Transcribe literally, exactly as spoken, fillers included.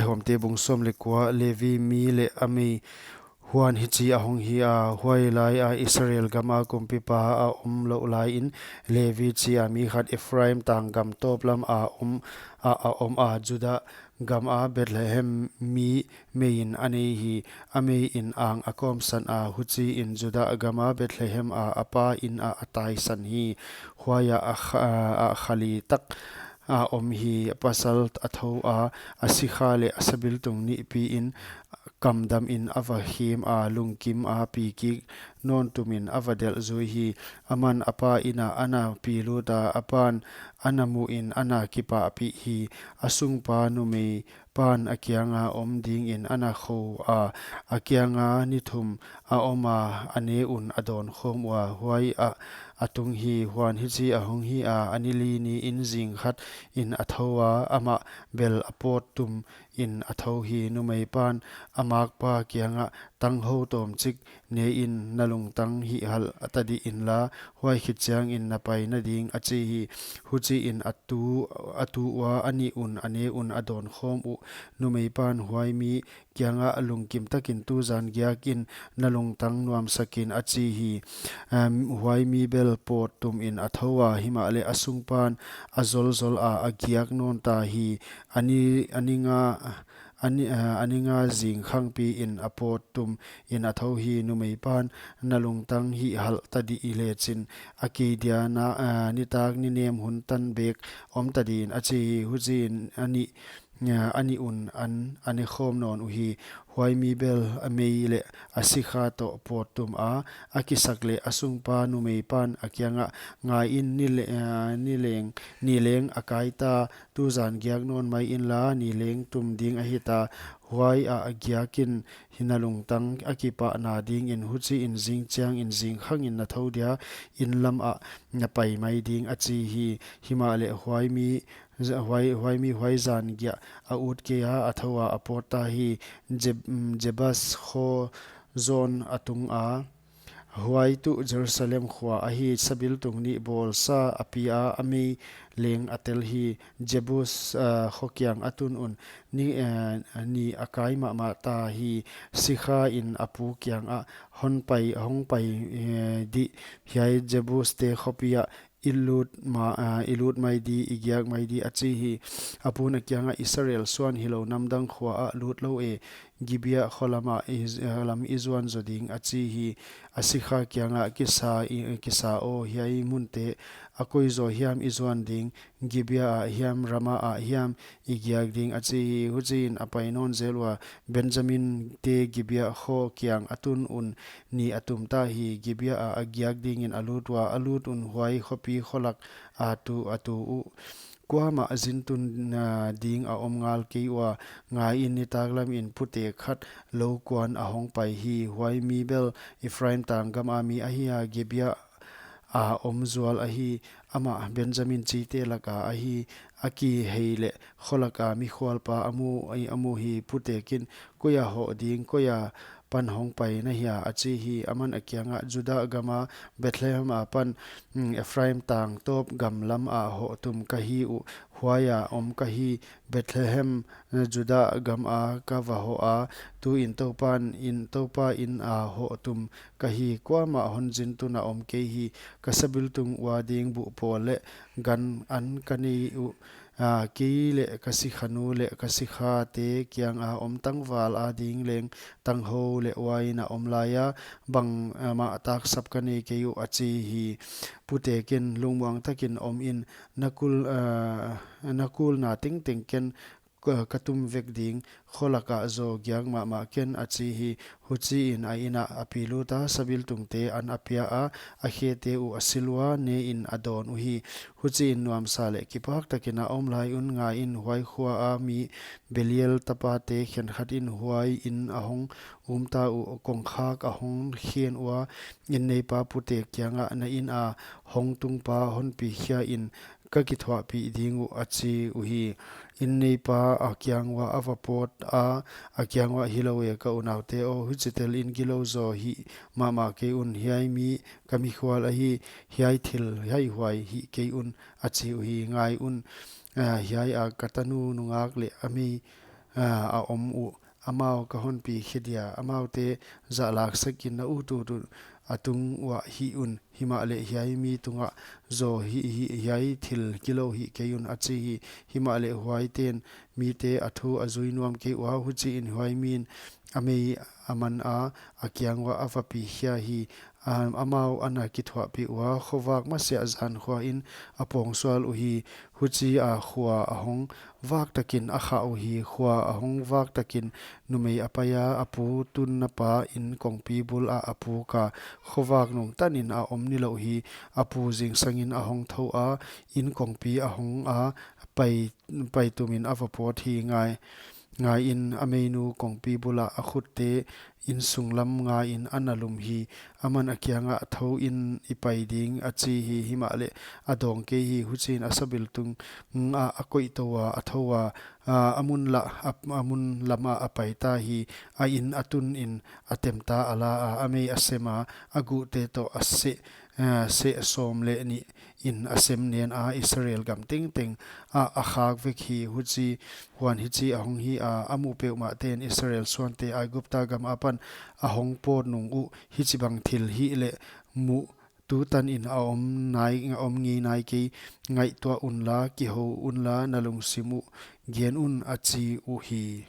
Thukhawmte bung sawm leh kua. Levi mi leh a mei. Huan hichi ahong hi a, huai laia Israel gama kumpipa a om louh laiin, Levi chia mi khat Ephraim tang gam tawp lama om a, a om a, Juda gama Bethlehem mi meiin a nei hi. A meiin ang a kawmsan a, huchiin Juda gama Bethlehem a a pa inah a taisan hi. Huaiah a kha-, a khali tak a om hi. Pasal a thou a, a sikha leh a sabiltung nihpiin kamdamin a va khem a, lungkima pi kik nawn tumin a va delh zui hi. Aman a pa inah ana pi lut a, a pan ana muhin ana kipahpih hi. A sungpa numei pan a kianga om dingin ana khou a, a kianga ni thum a om a, a ne un a dawn khawm ua, huaiah a tung hi. Huan hichi ahong hi a, a ni li niin zing khatin a thou a, amah bel a pawt tumin a thou hi. Numei pan a makpa kiangah, Tanghou tawmchik nein na lungtang hihhalh ta dih inla, huai khit chiangin na paina ding, a chi hi. Huchiin a tu, a tu ua, a ni un a ne un a dawn khawm uh. Numei pan huai mi kiangah, Lungkim takin tuzan giakin na lungtang nuamsakin, a chi hi. Em, huai mi bel pawt tumin a thou a, himahleh a sungpan a zolzol a, a giak nawn ta hi. A ni, a ni nga, a ni, eh, a ni nga zing khangpiin a pawt tumin a thou hi. Numei pan, Na lungtang hihhalh ta dih lechin, a kei dia na, eh, nitak ni nem hun tan bek om ta dingin, a chi hi. Huchiin a ni, eh, a ni un an, a ne khawm nawn uhi. Huai mi bel a mei leh a sikha toh pawt tum a, a kisak leh a sungpa numei pan a kiangah, Ngaiin, ni le-, eh, ni leng, ni leng a kai ta, tuzan giak nawn mai inla, ni leng tum ding ahi ta. Huaiah a giakin, hi na lungtang a kipahna dingin, huchiin zing chiangin zing khangin na thou dia, inn lamah na pai mai ding, a chi hi. Himahleh huai mi, huai, huai mi huai zan giah a ut kei a, a thou a, a pawt ta hi. Jeb-, mm, Jebus kho zawn a tung a, huai tuh Jerusalem khua ahi. Sabiltung nih bawlsa a pi a, a mei leng a tel hi. Jebus, ah, kho kiang a tun un, ni, eh, ni a kai mahmah ta hi. Sikhain a pu kiangah, Hon pai, hong pai, eh, dih, hiai Jebuste khopi ah i lut ma-, ah, i lut mai di, i giak mai di, a chi hi. A pun a kiangah, Israel suan hilou namdang khua ah lut lou e, Gibea kho lamah i, eh, lam i zuan zaw ding, a chi hi. A sikha kiangah, Kisa, i, kisa aw, hiai munte a koi zaw hiam i zuan ding, Gibea ah hiam, Rama ah hiam i giak ding, a chi hi. Huchiin a pai nawn zel ua, Benjamin te Gibea kho kiang a tun un, ni a tum ta hi. Gibea ah a giak dingin a lut ua, a lut un huai khopi kholak a tu, a tu uh. Kuamah zintun, ah, ding a om ngal kei ua, ngaiin nitak lamin putek khat lou kuan a hong pai hi. Huai mi bel Ephraim tang gama mi ahi a, Gibea a om zual ahi. Amah Benjamin chite laka ahi. A kihei leh kholaka mikhualpa a mu, a mu hi. Putekin, Koi a hoh ding, koi a pan hong pai na hia? a chi hi. Aman a kiangah, Juda gama Bethlehem apan, mm, Ephraim tang tawp gam lamah hoh tum ka hi uh, huaia om ka hi. Bethlehem, eh, Juda gama ka va hoh a, tuin Toupan in, Toupa ina hoh tum ka hi. Kuamah hon zintun a om kei hi. Ka sabiltung ua ding buh pawl leh gan an ka nei uh. Ah, kei leh ka sikhanu leh ka sikhate kianga om tangval ading leng tanghou leh uain a om laia, bangmah taksap ka nei kei uh, a chi hi. Putekin, Lungmuang takin om in, na kul, ah, na kulna tengteng ken ka, ka tum vek ding, kholaka zaw giak mahmah ken, a chi hi. Huchiin a inah a pi lut a, sabiltungte an a pia a, a khete uh a sil ua, nein a dawn uhi. Huchiin nuamsa leh kipak takin a om lai un, ngaiin, huai khua a mi Belial tapate khenkhatin huai in a hong um ta uh. Kongkhak a hong khen ua, inn neipa putek kiangah, Na ina hong tungpa hon pi khia in, ka kithuahpih ding uh, a chi uhi. Inn neipa a kiang uah a va pawt a, a kiang uah, Hilou e, ka unaute aw, huchitel in gilou zaw hih mahmah kei un. Hiai mi ka mikhual ahi. Hiai thil hiaihuai hih kei un, a chi uhi. Ngai un, ah, hiaia ka tanu nungak leh a mei, a om uh. Amau ka hon pi khe dia, amaute zahlak sak in na utut uh a tung uah hih un. Himahleh hiai mi tungah zaw hih, hiai thil gilou hih kei un, a chi hi. Himahleh huaiten mite a thu a zui nuam kei ua, huchiin huai min a mei a man a, a kiang uah a va pi khia hi. Amau ana kithuahpih ua, khovak masiah zan khuain a pawngsual uhi. Huchia khua a hong vak takin a khah uhi. Khua a hong vak takin numei a paia, a pu tunna pa in kongpi bul ah a puk a, khovak nung tanin a om nilouh hi. A pu zingsangin a hong thou a, in kongpi a hong a, pai, pai tumin a va pawt hi. Ngaiin a meinu kongpi bulah a khutte insung lam ngaiin ana lum hi. Aman a kiangah, thou in, i pai ding, a chi hi. Himahleh a dawng kei hi. Huchiin a sabiltung ah a koih tou a, a thou a, a mun lah a, a mun lamah a paita hi. A in a tunin a temta a la a, a mei a sem a, a guhte toh a seh, seh sawm leh nih in a sem nen a, Israel gam tengteng ah a khak vek hi. Huan hichi a hong hi a, a muh peuhmahte'n Israel suante Aigupta gam apan a hong pawt nung uh hichibang thil hih leh muh, tutanin a om ngei nai kei. Ngaihtuah unla, kihou unla, na lungsim uh gen un, a chi uhi.